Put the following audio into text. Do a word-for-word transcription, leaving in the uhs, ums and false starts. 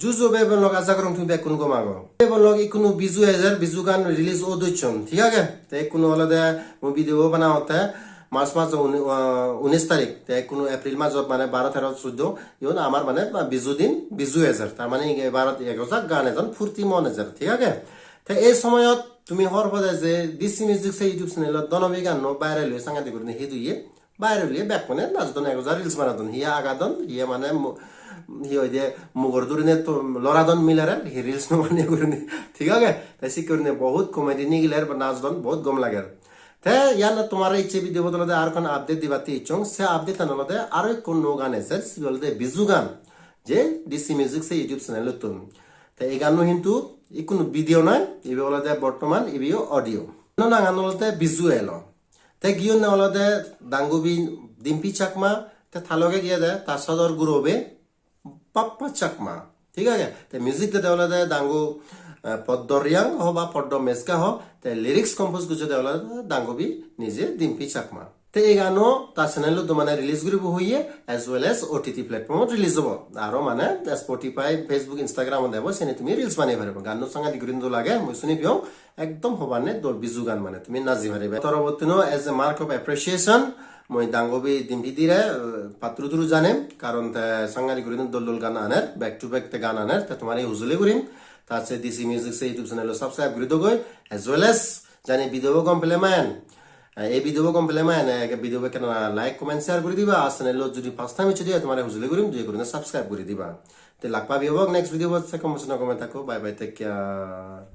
Juju bebon lok, aja gorong tumi bekkun gom ago. Bebon lok, ikkunu Biju ejer, Biju gan release o docchon, thik age? Te ikkunu olode mui video bo banangotte March majo uni-, ah, unis tarik, te ikkunu April majot mane baro, tero, suddo, iyon amar mane Biju din, Biju ejer. Tar mane ebar ego jak gan ejon, furti mon ejer, thik age? Te ei somoyot tumi hobor pode je D C Music se YouTube channel-ot Donobi ganno viral oye, sangadik gurinei hit oye. Viral oye, bekkune najodon, ego jak reels banadon, hiye agadon, hiye mane mu-, hi hoide, mugor durine to loradon milere, hi reels no baniye gurinei, thik age? Te sikke gurinei bohut comedy nigiler ba najodon, bohut gom lager. Te iyan tomare icche video bot olode ar ekkan update dibatte icchong, se update-an olode aro ekko nuo gan ejer, sibe olode Biju gan, je D C Music se YouTube channel-ottun. Te ei ganno hintu ikkunu video noi, ibe olode bortoman, ibeyo audio. Ganno nangan olode Biju elo. Te giyonne olode Dangubi Dimpi Chakma, te ta loge giyede ta sodor gurobe Pappa Chakma. Thik age? Te music dede olode Dangu, eh, Poddo Riang ho ba Poddo Meska ho, te lyrics compose gojjede olode Dangubi nije Dimpi Chakma. Te ei gano ta channel-ot do mane release guribo hoye, as well as O T T platform-ot release obo. Aro mane Spotify, Facebook, Instagram-ot debo, seni tumi reels banei pariba. Ganno sangadik gurinei dol age, mui suni piyong, ekdom hobanne dol Biju gan, mane tumi naji pariba. Torobottino as a mark of appreciation, mui Dangubi Dimpi dire, eh, patturu turu janem, karon te sangadik gurinei dol dol gan aner, back to back te gan aner, te tomare hujuli gurim. Tar se D C Music se YouTube channel-o subscribe guri dogoi, as well as jani video bo gom pele maen, eh, ei video bo gom pele maen, eh, video bo ekkena like, comment, share guri diba, ar channel-ot jodi first time eccho de oi tomare hujuli gurim, dui gurinei subscribe guri diba. Te lak pabi obok next video bot, se kom suna gome thakko, bye bye, take care.